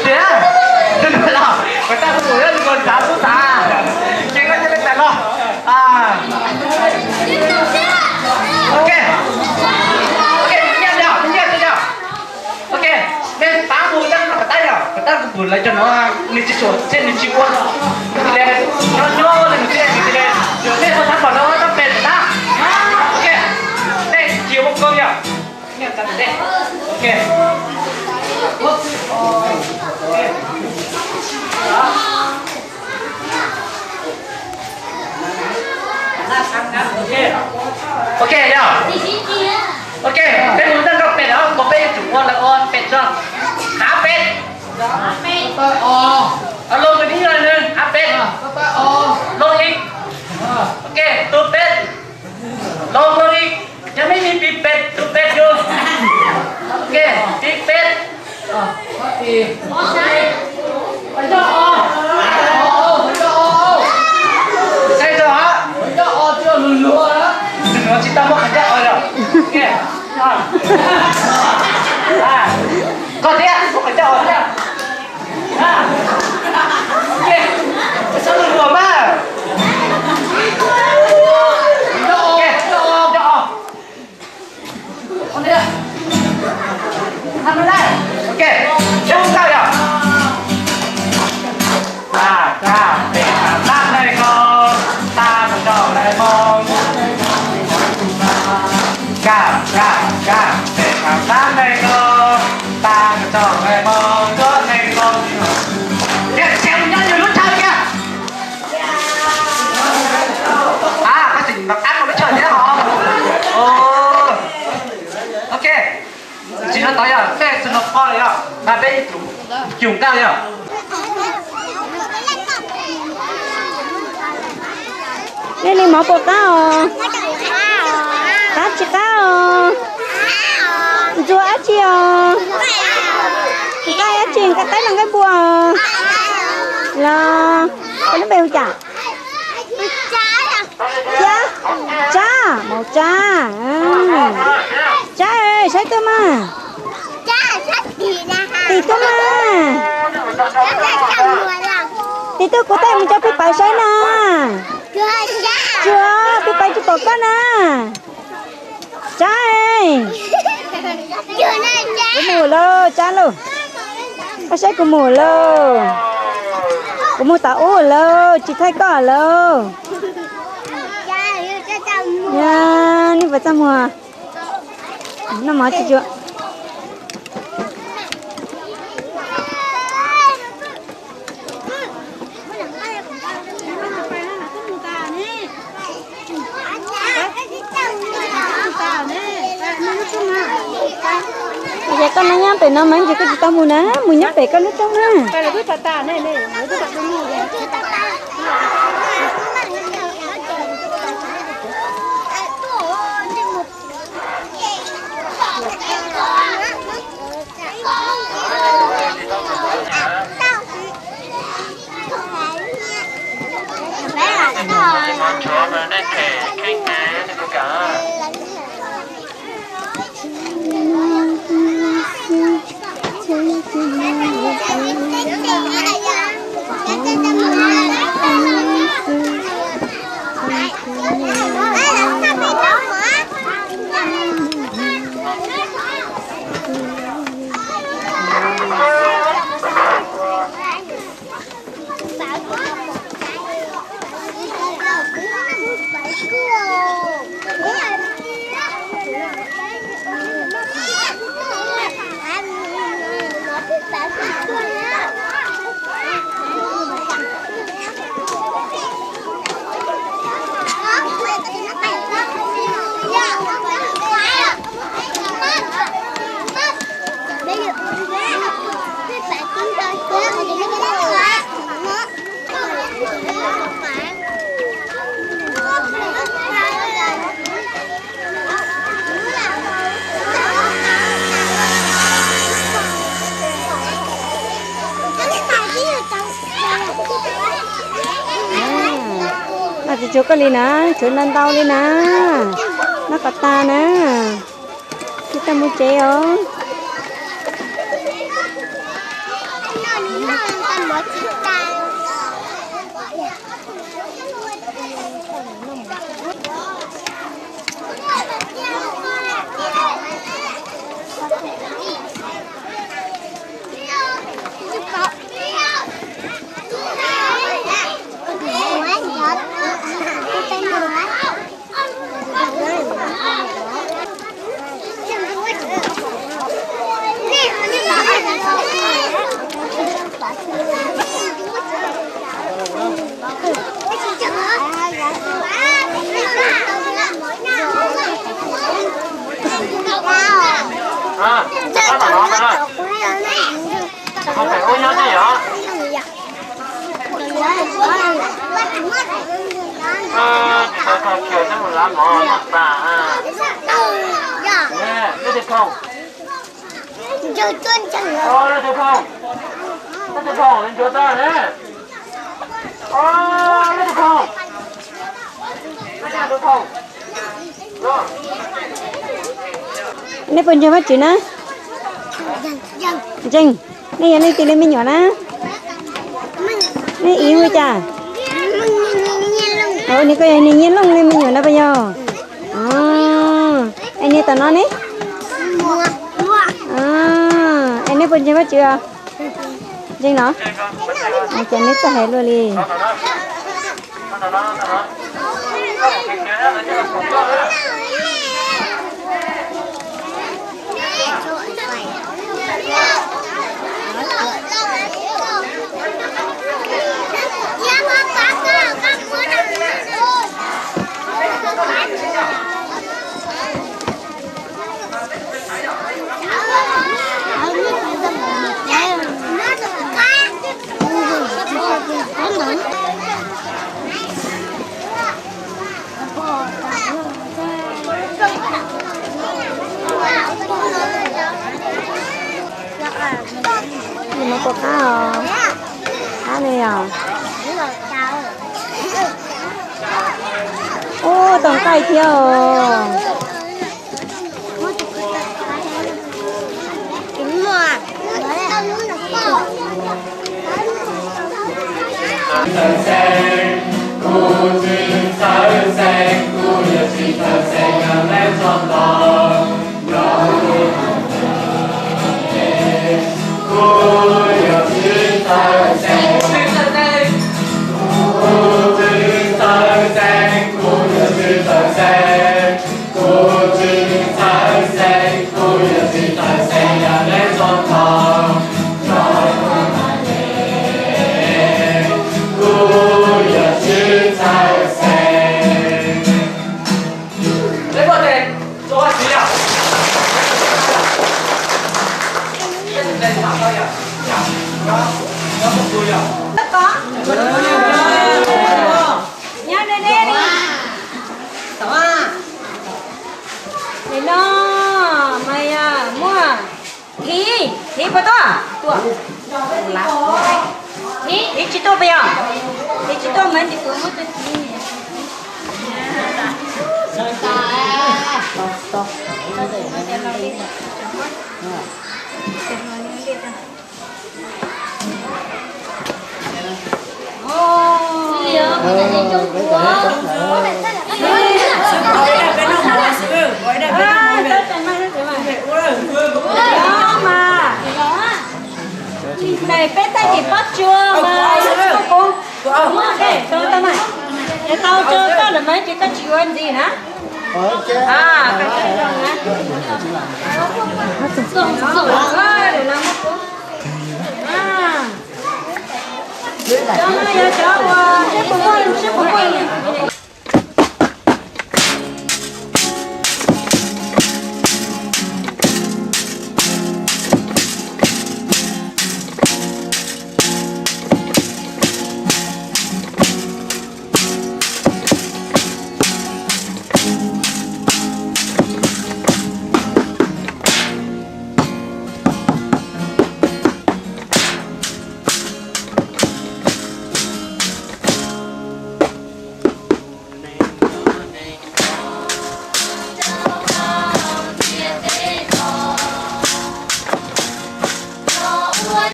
Tus no los, kuv tau tus no nkaus xav xub xav. Ces koj cia li tawm los. Ok. Ok, nyiaj yog, nyiaj yog. Ok, nej pab kuv tab no, pab tab yog, pab tab kuv pum lawv cov no, nws tsis suam thiab nws tsis ua. Nyob nyob li nws thiaj li, nej ua thab pom no tab pem tab. Ok, nej tsis ua koj yog. Ok yog. Ok, peb mus nrog pem os, kom peb yuav tsum ua lawv ua pem tso. Hav pem. Loo ib los nws hav pem. Loo ib. Ok, tus pem. Loo loo ib. Yog nej pib pem, tus pem yus. Ok, pib pem. Saib tau hab. Tus no tsis tau muaj qhov ncauj os. Koj thiab muaj qhov ncauj os thiab. Txhob luag luag mas. Ok, tau yog. Tias tias nyob nws lub chaw kiag. A, koj tseem nov qab rau lub chaw thiab hos. Ok, tsis no tod yog tej xwb no poj yog mas peb cug nkauj yog. Nej li mov puas qab os? Qab tsis qab os? Ntxuag dab tsi os? Nqaij dab tsi, nqaij qaib los nqaij npua os? Los koj lub npe hu cas? Tsab, Tsab, Maum Tsab. Tsab, saib tuaj mas. Tim tuaj mas. Tim tuaj kuv thaij mus rau peb pawg saib na. Tsuag, peb pawg tsis pom koj na. Tsab, kuv mus lawm Tsab lauj. Koj saib kuv mus lawm. Kuv mus tom ub lawm, tsis thaij koj lawm. Nej puas txaj muag? Noj mov tsis tshua. Ces koj no nyob pem no mas ces koj tsis tau mus na, mus nyob pem koj lub rooj na. Noj tsis tshuav koj li na, tshuav ntau ntau li na. Noj kom tas na, thiaj tau mus tsev os. Tab tom no ntag na. Kuv pem ub nyob twj yom. Tsis tau tag kis twb mus lav mov noj tas. Leej twg phoom? Leej twg phoom? Leej twg phoom? Ncuav tag ne. Leej twg phoom? Nej puas ntseeg Vajtswv na? Ntseeg. Nej yog leej twg li me nyuam na? Nej iv hu li cas? Nws koj yog niag Nyiaj Looj li me nyuam na puas yog? Es niag tom no ne? Es nej puas ntseeg Vajtswv os? Ntseeg no? Ces neb txawj hais luaj li. Nws mus kuv qab os. Qab li os. Ub, tau nqaij thiab os. Nyob deb deb li. Nim no mas yog muaj Hiv, Hiv puas tuaj? Hiv, Hiv tsis tuaj puas yog? Hiv tsis tuaj mas nim kuv muab rau Hiv. Peb tag kis pob tsuas mas, tau mas, tau tso koj lawm mas ces koj tsis yuav ntxiv na. Cov no yog cov uas seb puas muaj, seb puas muaj li.